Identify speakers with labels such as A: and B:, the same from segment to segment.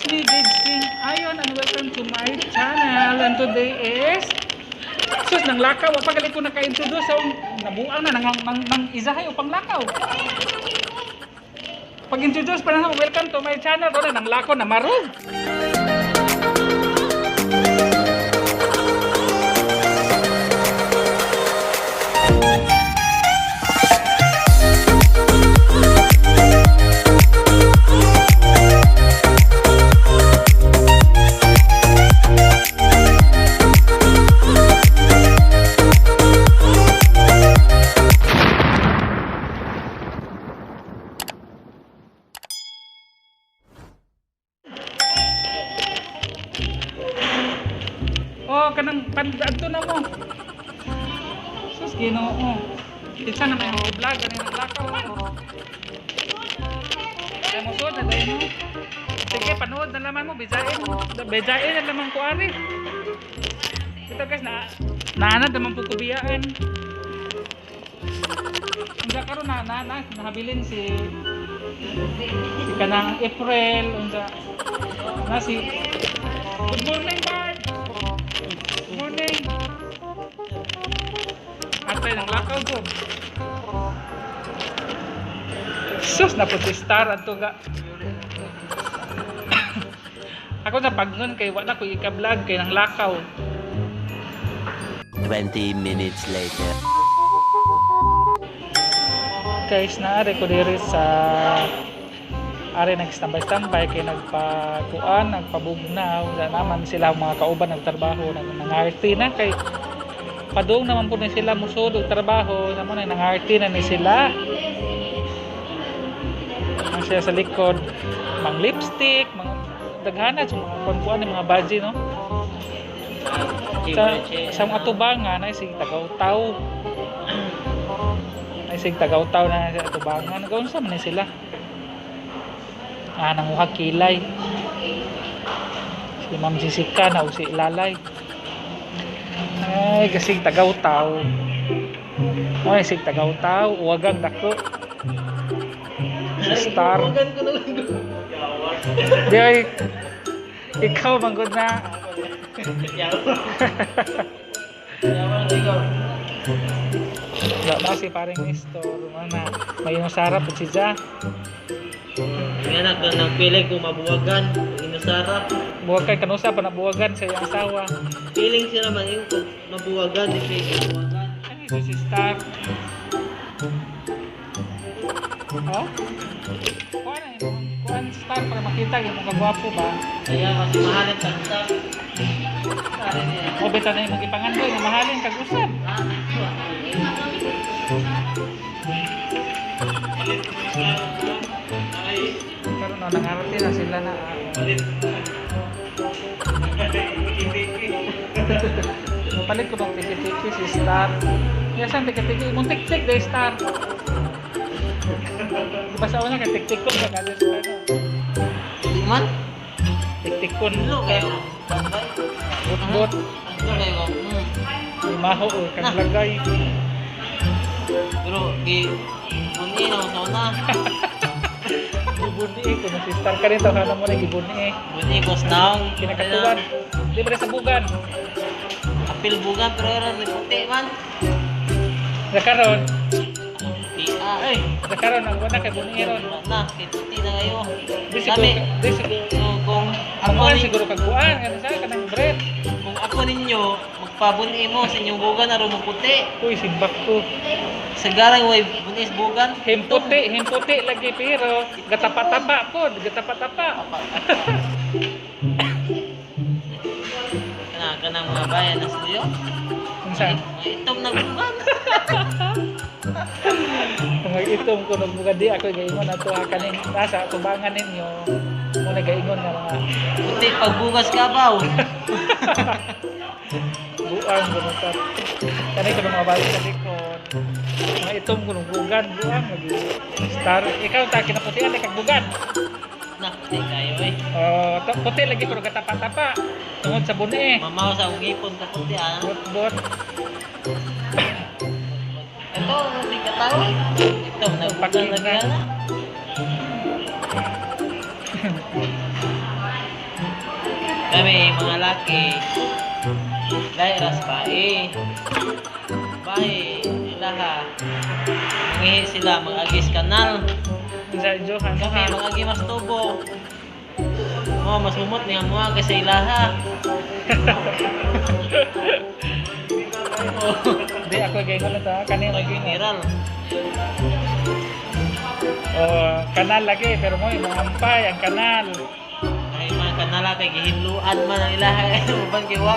A: Sneakage King. Ayon and welcome to my channel. And today is sus nang lakaw. Wa pagalit ko naka-introduce so nabuang na nang izahay upang lakaw. Pag-introduce pa na welcome to my channel. Wala nang lakaw na marog. Oh, kanang adto na mo. Sus Ginoo. Kitsa na may vlog ani nang lakaw. Kaya mo sud na dai mo. Sige, panood na naman mo bijain. Bijain na naman ko ari. Ito guys naanad naman po kubiyaan. Unsa karon na nahabilin si kanang April unsa na si Good morning, Bart. Good morning. Atay ng lakaw ko. Sus, naputi star ato ga. Ako na pagnon kay wala ko ika-vlog kay nang lakaw.
B: 20 minutes later.
A: Guys, naari ko diri sa ari nagstambay-stambay kay nagpabugnaw sa naman sila mga kauban nagtrabaho nang-arty na kay padung naman po ni sila musod og trabaho naman ay nang-arty na ni sila. Ang siya sa likod mang lipstick, mga daghana sa mga kuan ni mga baji no. Sa mga tubangan ay sig tagaw-taw. Ay sig tagaw-taw na sa tubangan. Gaunsa man ni sila? Nanguha kilay si Ma'am Jessica na si Lalay ay kasing tagaw-taw ay sig tagaw-taw uwagang dako si Star di ay ikaw manggod na wala si paring Nestor mana may sarap si Ja.
C: Yan nagpiling kung mabuwagan, inasarap.
A: Buwagan kanusa pa nabuwagan sa iyang asawa.
C: Feeling siya naman yung kung mabuwagan, di siya mabuwagan.
A: Ay, ito si Star. Oh? Kuhan si Star para makita yung mga gwapo ba?
C: Kaya kasi mahalin tagtag.
A: O beta na yung magipangandoy na mahalin kag-usap. Pero no, nangarati na sila na palit ko ng tiki-tiki si Star. Yasan tiki-tiki, mong tik-tik day Star. Diba sa una kay tik-tik ko na kasi sa ano.
C: Hindi man?
A: Tik-tik ko.
C: Ano kayo?
A: Bot-bot.
C: Ano kayo?
A: Maho o kang lagay.
C: Pero, bunyi na sa una.
A: Gibuni ko na si Star ka rin tawag mo na gibuni.
C: Bunyi ko snaw.
A: Kinakatulan. Di ba sa bugan?
C: Apil bugan, pero yung puti man.
A: Nakaroon.
C: Ay,
A: Nakaroon ang wala kay buni ron.
C: na, puti na kayo.
A: Di siguro.
C: Kung ako
A: Ako
C: ninyo,
A: siguro kagbuan ano sa kanang bread.
C: kung ako ninyo, magpabuni mo sa inyong bugan na rin puti.
A: Uy sigbak ko.
C: Segarang way bunis bugan.
A: Himputi lagi pero gatapa-tapa po, gatapa-tapa.
C: Kanang mga bayan na studio.
A: Unsa?
C: Mga itom na bugan.
A: Kung itom ko nagbuga di ako gaingon ato kaning nasa tubangan ninyo. Mo na gaingon nga mga
C: Puti pagbugas ka ba?
A: buang bunutat. Kani ko mga bayi sa likod. Mga itom ko bugan buang lagi. Star ikaw ta kinaputian kag bugan.
C: Nah, puti kayo eh.
A: Puti lagi pero gatapa-tapa. Tungod sa buni.
C: Mamaw sa ungipon ka puti ah.
A: Bot-bot.
C: Ito, hindi ka tao. Ito, nagpagdang na gana. Kami mga laki. Dahil ras bae. Bae, ilaha. Mangihi sila, mag-agis kanal.
A: Unsa Johan mo
C: Kami
A: ha?
C: mag-agi mas tubo. Oh, mas umot niya mo aga sa ilaha. Oh,
A: Di ako gingon na ta kanina lagi.
C: mineral.
A: Oh, kanal lagi pero mo yung ampay ang kanal.
C: Ay man kanala kay gihinluan man ang ilaha uban kiwa.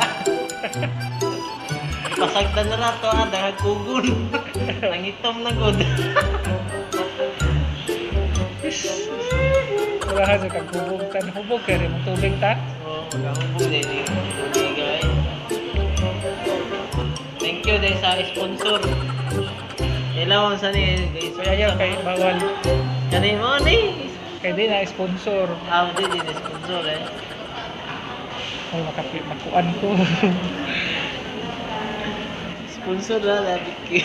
C: Pasagdan na rato dahil kugon. Nangitom na gud.
A: Wala ka sa kagubog tan hubog kay mo tubig ta.
C: Oh, magahubog din ni guys. Thank you din sa sponsor. Ilawan sa ni guys.
A: Kaya kay bawal
C: Kani mo ni.
A: kay di na sponsor.
C: Di din sponsor eh.
A: Ay makuan ko.
C: Sponsor na labik ko.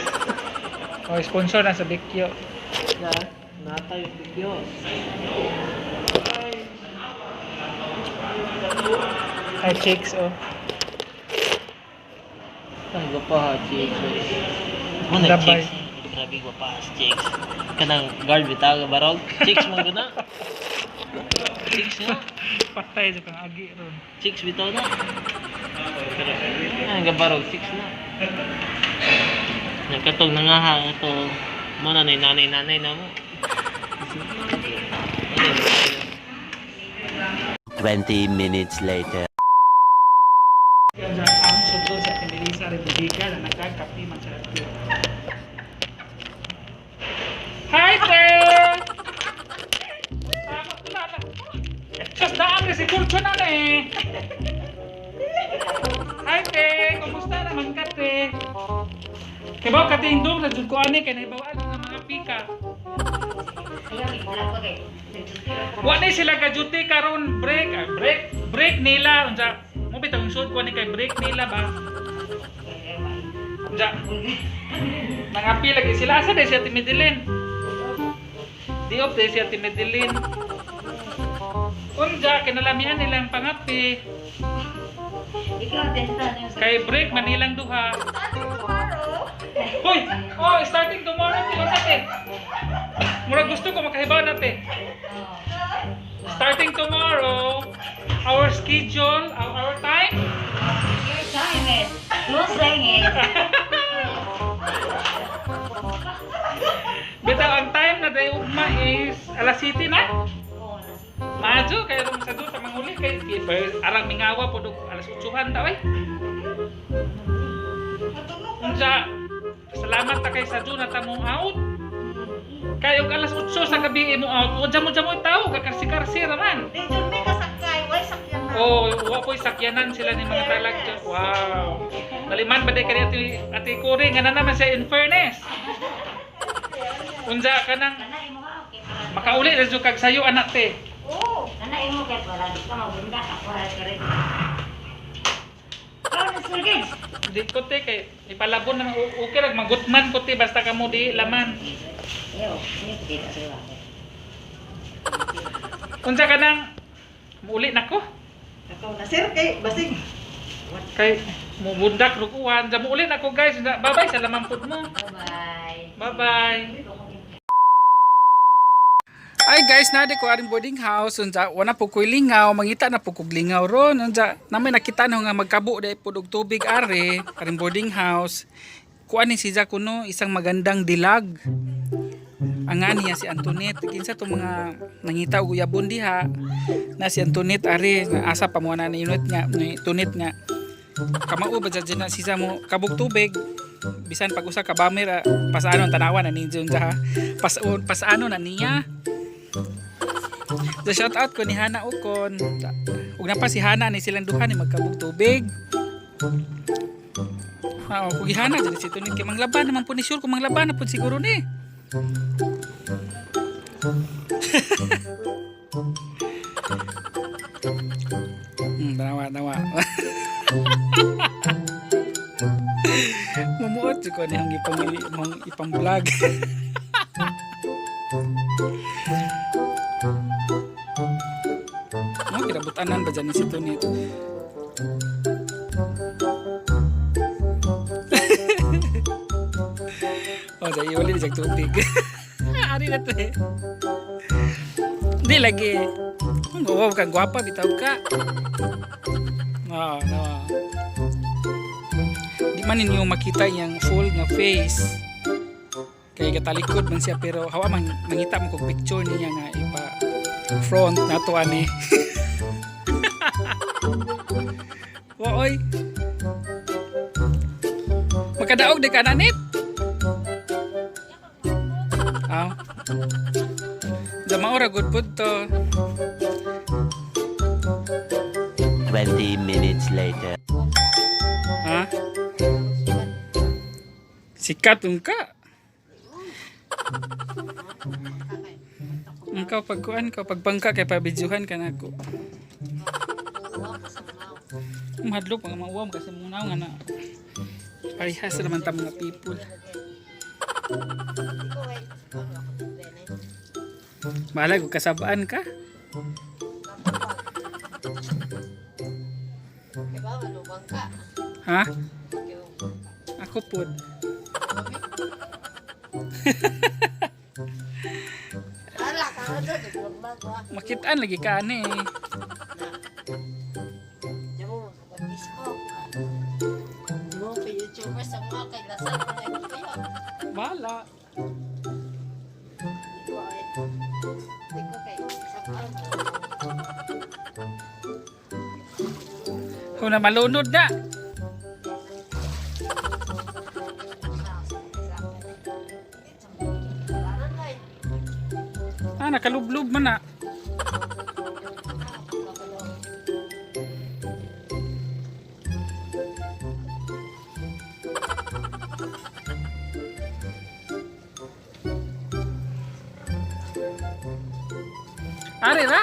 A: Oh, sponsor na sa Bikyo.
C: Na, nata yung video.
A: Ay chicks oh.
C: Ang gapa ha, chicks. Mo na
A: Labay.
C: chicks. Grabe gapa ha, chicks. Kanang guard bitaw ka barog. Chicks man guna. Chicks na.
A: Patay sa kang agi ron.
C: Chicks bitaw na. Ang gabarog, chicks na. Nagkatog na nga ha, ito. Mo na nanay na mo.
B: 20 minutes later.
A: Ang sudlo sa Tenerife Republika na nagkakapi man sa Ratio. Hi, te! Just daan na si Kurcho na eh. Hi, te! Kumusta naman ka, te? Kibaw ka tindong na jud ko ani kay naibawaan ng mga pika. Wa na sila ka duty karon break, break nila unsa mo bitang sud ko ni kay break nila ba. Unsa nangapi lagi sila asa day siya Timidilin. Di op day siya Timidilin. Unsa kinalamian nilang pangapi. Kay break man nilang duha. Hoy! Oh, starting tomorrow ti natin. Mura gusto ko makahibaw natin. Starting tomorrow, our schedule, our time.
D: Your time is losing it.
A: Bitaw ang time na day ugma is alas 7 na. Maadyo kay ron sa duta manguli kay arang mingawa pod alas 8 ta oy. Unsa salamat ta kay sa na ta mo out. Kay og alas 8 sa gabi mo out. Unsa mo tao kakarsi-karsi raman.
D: Di dyan may kasakay. Why sakyan na?
A: Oh, wa ko'y sakyanan sila ni mga talag dyan. Wow. Naliman ba day kani ati Kuri nga na naman sa in fairness. Unsa kanang
D: Nanay mo ka, okay. para-
A: makauli ra jud kag sayo anak te.
D: Oo. Nanay mo kaya para di ka magbunda. Ako harap ka rin. Kau na sir kids.
A: Di ko te kay ipalabon na okay ra magutman ko te basta kamo di laman.
D: Yo, ini tidak sila.
A: Unsa kanang muuli nako
D: Ako na sir kay basig.
A: kay mubundak rukuan. Sa muuli nako guys. Bye-bye sa lamang pud mo.
D: Bye-bye.
A: Bye-bye. Ay guys, nadi ko aring boarding house unsa wala po koy lingaw, mangita na po kog lingaw ron unsa namay nakita no nga magkabo dai pud og tubig are aring boarding house. Kuan ni si kuno isang magandang dilag. Ang niya si Antoinette kinsa to mga nangita og uyabon diha na si Antoinette are asa pa mo na ni unit nga ni Antoinette nga kamao ba dyan na siya mo kabog tubig bisan pag usa ka bamer pasaano ang tanawan na ninyo unsa ha pasaano na niya. The shout out ko ni Hana Ukon. Ug na pa si Hana ni silang duha ni magkabog tubig. Kung Hana dili si Tunit kay manglaban naman po ni sure kung manglaban na po siguro ni. Nawa. Mumuot ko ni ang ipang vlog. No, kinabutan anan ba dyan si Tunit? Oh, dahil wala na siyang tubig. Ari na to eh. Di lagi. Wow, kang gwapa, bitaw ka. No. Di man ninyo makita yung full nga face. Kaya katalikod man siya, pero hawa mangita mo kong picture niya nga ipa front na to ani. Woy. Magkadaog di ka na nit. Aw. Dama ora good pud to.
B: 20 minutes later.
A: Ha? Sikat ka. Ikaw pagkuan ka pagbangka kay pabidyuhan ka nako. Mahadlok mga mauwam kasi munaw nga na. Parihas naman ta mga people. Malag kasabaan ka? Ha? Ako po. Makitaan lagi ka ani. Bala. Kung na malunod na. Nakalublob man na. Ari ra?